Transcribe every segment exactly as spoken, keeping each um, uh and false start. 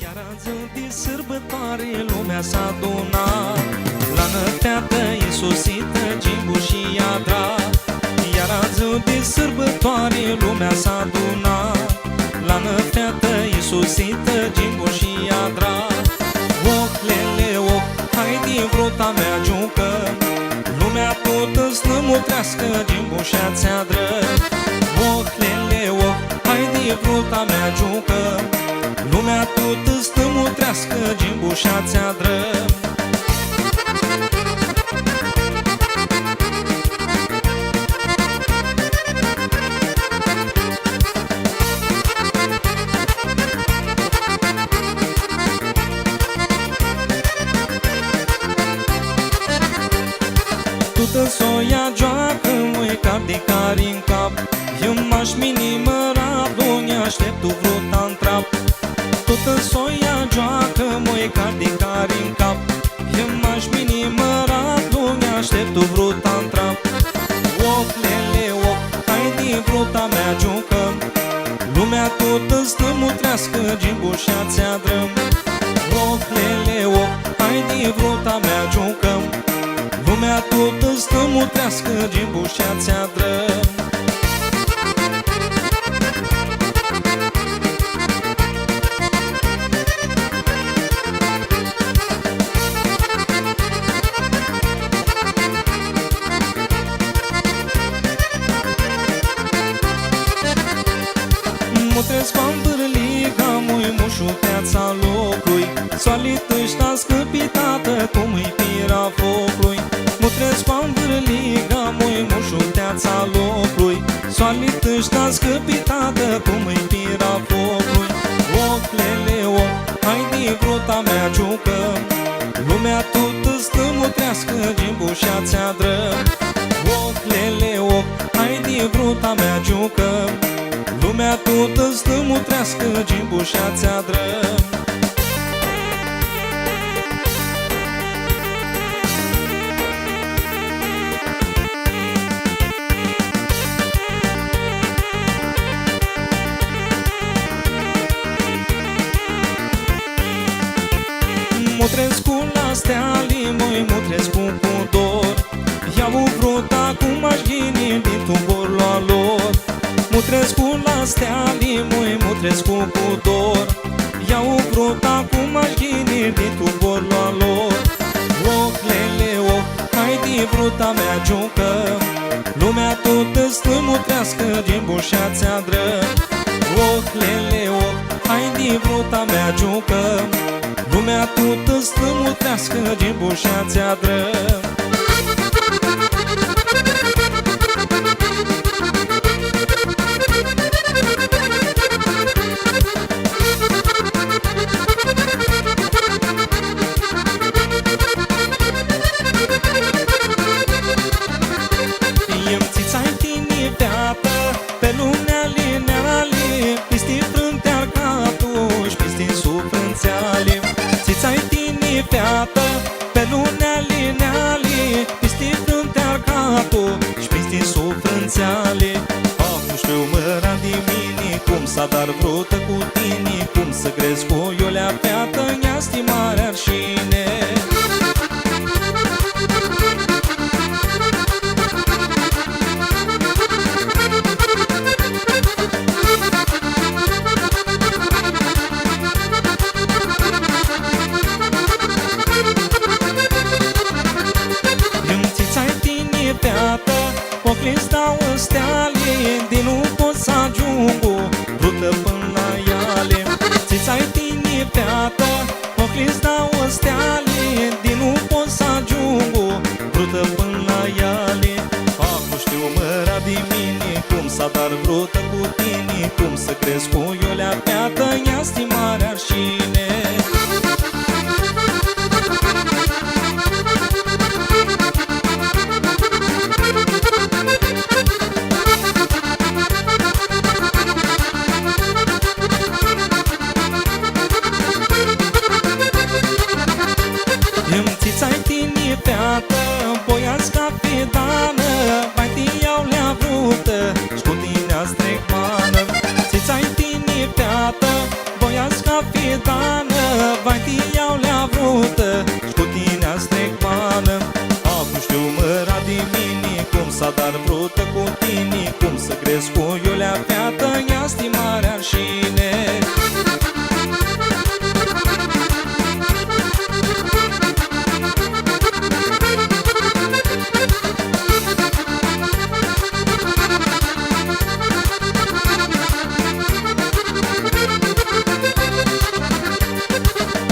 Iara dzã di sãrbãtoari lumea s-aduna, la nã featã isusitã Gimbu shi adra. Iara dzã di sãrbãtoari lumea s-aduna, la nã featã isusitã Gimbu shi adra. Oh, lele, oh, haidi, vruta mea, giucã, lumea tutã s-nã mutreascã, Gimbu shi tsi adrã. Oh, lele, oh, haidi, vruta mea, giucã, lumea tutã s-nã mutreascã, Gimbu shi tsi adrã. Tutã soia gioacã, mui, cap di cari n cap. Eu mash mini mãrat, lu nj-ashteptu vruta n trap. Tutã soia gioacã, mui, cap di cari n cap. Eu mash mini mãrat, lu nj-ashteptu vruta n trap. Oh, lele, oh, haidi, vruta mea, giucã, lumea tutã s-nã mutreascã, Gimbu shi tsi adrã. Oh, lele, oh, haidi, vruta mea, giucã, lumea tutã s-nã mutreascã, Gimbu shi tsi adrã. Mutrescu anvãrliga, mui, mushuteatsa loclui, soali tãshta scãpitatã, cum-i pira foclui. Mutrescu anvãrliga, mui, mushuteatsa loclui, soali tãshta scãpitatã, cum-i pira foclui. Oh, lele, oh, haidi, vruta mea, giucã, lumea tutã s-nã mutreascã, Gimbu shi tsi adrã. Oh, lele, oh, haidi, vruta mea, giucã, lumea tutã s-nã mutreascã, Gimbu shi tsi adrã. Mutrescu la steali, mui, mutrescu cu dor, iau vruta cum mash ghini di tu borlu a lor. Mutrescu la steali, mui, mutrescu cu dor, iau vruta cum mash ghini di tu borlu a lor. Oh, lele, oh, haidi, vruta mea, giucã, lumea tutã s-nã mutreascã, Gimbu shi tsi adrã. Oh, lele, oh, haidi, vruta mea, giucã, lumea tutã s-nã mutreascã, Gimbu shi tsi adrã. Im tsi tsãn tini, featã, pi luneali neali, pisti frãnti arcatu shi pisti sufrãntseali. Tsi tsãn tini, featã, pi luneali neali, pisti frãnti arcatu shi pisti sufrãntseali. Ah, nu shtiu, mãra di mini, cum s-adar vrutã cu tini, cum s-crescu cu iulea, featã, nj-easti mari arshini. Im tsi tsãn tini, featã, oclji-ts dauã steali, di nu pot s-agiungu vrutã pãnã la eali. Tsi tsãn tini, featã, oclji-ts dauã steali, di nu pot s-agiungu vrutã pãnã la eali. Ah, nu shtiu, mãra di mini, cum s-adar vrutã cu tini, cum s-crescu cu iulea, featã, nj-easti mari arshini. Im tsi tsãn tini, featã, boias ca fidanã, ma ti iau la vrutã, sh-cu tini s-trec banã. Tsi tsãn tini, featã, boias ca Fidanã, vai ti ljau la vrutã, sh-cu tini s-trec banã. Acum shtiu, mãra di mini, cum s-adar vrutã cu tini, cum s-crescu iu la featã, easti mari arshini.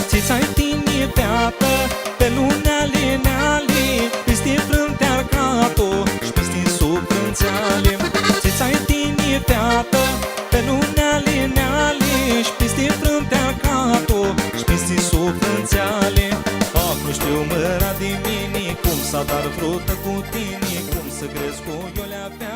Tsi-ts ai tini, featã, pi lunjili, neali, pisti frãnti arcatu shi pisti sufrãntseali. Tsi-ts ai tini, featã, pi lunjili, neali, shi pisti frãnti arcatu shi pisti sufrãntseali. Acum shtiu, mãra di mini, cum s-adar vrutã cu tini, cum s-crescu iu la featã.